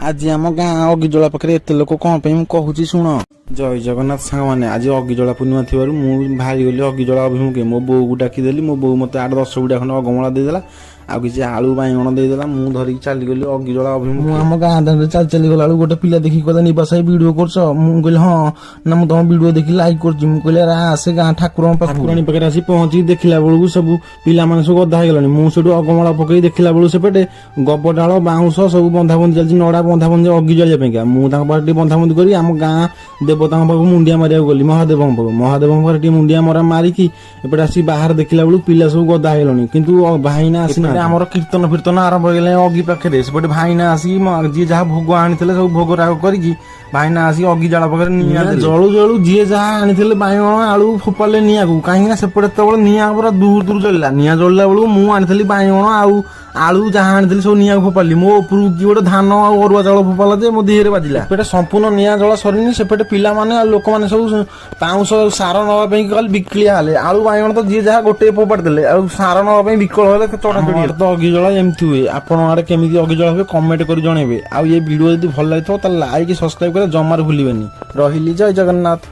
ଆଜି ଆମ ଗାଁ ଅଗିଜଳା ପାଖରେ ଏତେ ଲୋକ କଣ ପାଇଁ, ମୁଁ କହୁଛି ଶୁଣ। ଜୟ ଜଗନ୍ନାଥ ସାଙ୍ଗମାନେ। ଆଜି ଅଗିଜଳା ପୂର୍ଣ୍ଣିମା ଥିବାରୁ ମୁଁ ବାହାରି ଗଲି ଅଗିଜଳା ଅଭିମୁଖେ। ମୋ ବୋଉକୁ ଡାକିଦେଲି। ମୋ ବୋଉ ମୋତେ 8-10 ଗୁଡ଼ା ଖଣ୍ଡେ ଅଗମଳା ଦେଇଦେଲା ଆଉ କିଛି ଆଳୁ ବାଇଗଣ ଦେଇଦେଲା। ମୁଁ ଧରିକି ଚାଲିଗଲି ଅଗିଜଳା ଅଭିମୁଖେ। ମୁଁ ଆମ ଗାଁ ଦାଣ୍ଡରେ ଚାଲି ଚାଲି ଗଲା ବେଳକୁ ଗୋଟେ ପିଲା ଦେଖିକି କହିଲା, "ନିବାସ ଭାଇ, ଭିଡିଓ କରୁଛ?" ମୁଁ କହିଲି, "ହଁ।" ନା, "ମୁଁ ତମ ଭିଡିଓ ଦେଖି ଲାଇକ୍ କରୁଛି।" ମୁଁ କହିଲି, "ଆରେ ଆସେ ଗାଁ ଠାକୁରଙ୍କ ପାଖକୁ।" ଠାକୁରାଣୀ ପାଖରେ ଆସି ପହଞ୍ଚିକି ଦେଖିଲା ବେଳକୁ ସବୁ ପିଲାମାନେ ସବୁ ଗଦା ହେଇଗଲାଣି। ମୁଁ ସେଠୁ ଅଗମଳା ପକେଇ ଦେଖିଲା ବେଳକୁ ସେପଟେ ଗବ ଡାଳ, ବାଉଁଶ ସବୁ ବନ୍ଧା ବନ୍ଧି ଚାଲିଛି, ନଡା ବନ୍ଧା ବନ୍ଧି ଅଗି ଜଳିବା ପାଇଁକା। ମୁଁ ତାଙ୍କ ପାଖରେ ଟିକେ ବନ୍ଧା ବନ୍ଧି କରି ଆମ ଗାଁ ଦେବତାଙ୍କ ପାଖକୁ ମୁଣ୍ଡିଆ ମାରିବାକୁ ଗଲି, ମହାଦେବଙ୍କ ପାଖକୁ। ମହାଦେବଙ୍କ ପାଖରେ ଟିକେ ମୁଣ୍ଡିଆ ମରା ମାରିକି ଏପଟେ ଆସିକି ବାହାରେ ଦେଖିଲା ବେଳକୁ ପିଲା ସବୁ ଗଦା ହେଇଗଲାଣି, କିନ୍ତୁ ଭାଇନା ଆସିନାହାନ୍ତି। ଆମର କୀର୍ତ୍ତନ ଫୀର୍ତ୍ତନ ଆରମ୍ଭ ହେଇଗଲାଣି ଅଗି ପାଖରେ। ସେପଟେ ଭାଇନା ଆସିକି ଯିଏ ଯାହା ଭୋଗ ଆଣିଥିଲେ ସବୁ ଭୋଗ ରାଗ କରିକି ଭାଇନା ଆସିକି ଅଗି ଜାଳ ପାଖରେ ନିଆଁ ଜଳୁ ଜଳୁ ଯିଏ ଯାହା ଆଣିଥିଲେ ବାଇଗଣ, ଆଳୁ ଫୋପାଡ଼ିଲେ ନିଆଁକୁ। କାହିଁକି ନା ସେପଟେ ଯେତେବେଳେ ନିଆଁ ପୁରା ଦୂର ଦୂର ଜଳିଲା, ନିଆଁ ଜଳିଲା ବେଳକୁ ମୁଁ ଆଣିଥିଲି ବାଇଗଣ ଆଉ ଆଳୁ, ଯାହା ଆଣିଥିଲି ସବୁ ନିଆଁକୁ ଫୋପାଡ଼ିଲି। ମୋ ଉପରକୁ କିଏ ଗୋଟେ ଧାନ ଆଉ ଅରୁଆ ଚାଉଳ ଫୋପାଡ଼ିଲା ଯେ ମୋ ଦେହରେ ବାଜିଲା। ଏପଟେ ସମ୍ପୂର୍ଣ୍ଣ ନିଆଁ ଜଳା ସରିନି, ସେପଟେ ପିଲାମାନେ ଆଉ ଲୋକମାନେ ସବୁ ପାଉଁଶ ସାର ନବା ପାଇଁ ଖାଲି ବିକଳିଆ ହେଲେ। ଆଳୁ ବାଇଗଣ ତ ଯିଏ ଯାହା ଗୋଟେ ଫୋପାଡ଼ି ଦେଲେ ଆଉ ସାର ନବା ପାଇଁ ବିକଳ ହେଲେ, ଚଢା ଚଢି। ତ ଅଗିଜଳା ଏମିତି ହୁଏ। ଆପଣଙ୍କ ଆଡେ କେମିତି ଅଗିଜଳା ହୁଏ, କମେଣ୍ଟ କରି ଜଣେଇବେ। ଆଉ ଏ ଭିଡିଓ ଯଦି ଭଲ ଲାଗିଥିବ, ତାହେଲେ ଲାଇକ୍, ସବସ୍କ୍ରାଇବ କରିବା ଜମାରୁ ଭୁଲିବେନି। ରହିଲି, ଜୟ ଜଗନ୍ନାଥ।